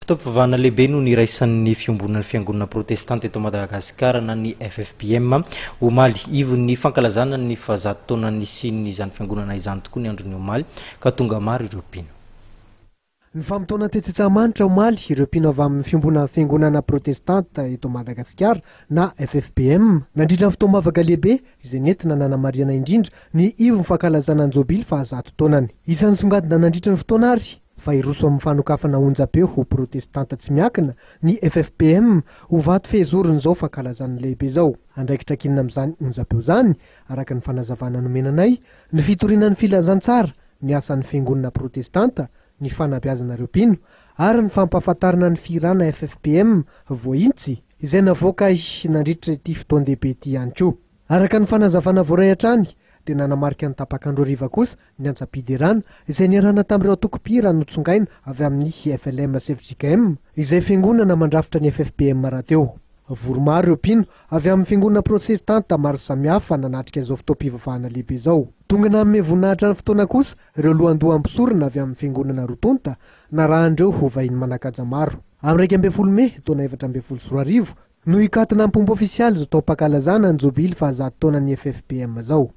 Fotoam-pivavahana lehibe no niraisan'ny Fiombonan'ny Fiangonana Protestanta eto Madagasikara na ny FFPM omaly. Ivon'ny fankalazana ny fahazato taona nisian'izany fiangonana izany tokoa ny andron'ny omaly ka tonga maro ireo mpino. Nifamotoana tetsy Antsahamanitra omaly ireo mpino avy amin'ny Fiombonan'ny Fiangonana Protestanta eto Madagasikara na FFPM nandritra ny fotoam-bavaka lehibe izay nentina nanamarihana indrindra ny ivon'ny fankalazana ny jobily fahazato taonany. Isan'ny nisongadina nandritra ny fotoana ary fa hiroso amin'ny fanokafana onjam-peo ho protestanta tsy miankina ny ffpm ho vato fehizoron'izao fankalazana lehibe izao. Andraikitra ankinina amin'izany onjam-peo izany, araka ny fanazavana nomena anay, ny fitoriana ny filazantsara, ny asan'ny fiangonana protestanta, ny fanabeazana ireo mpino, ary ny fampahafantarana ny fihirana ffpm voahitsy, izay navoaka nandritra ity fotoan-dehibe ity ihany koa. Araka ny fanazavana voaray hatrany, dia nanamarika ny tapak'andro hariva kosa ny antsam-piderana, izay niarahana tamin'ireo antoko mpihira notsongaina avy amin'ny FLM sy fjkm, izay fiangonana mandrafitra ny ffpm rahateo. Vory maro ireo mpino avy amin'ny fiangonana protestanta maro samihafa nanatrika izao fotoam-pivavahana lehibe izao. Tonga nanome voninahitra ny fotoana kosa ireo lohandoham-pisorona avy amin'ny fiangonana roa tonta, narahan'ireo ho vahiny manan-kaja maro. Amin'ny 11 mey, taona 2014, no hikatona am-pomba ofisialy izao taom-pankalazana ny jobily fahazato taonan'ny ffpm izao.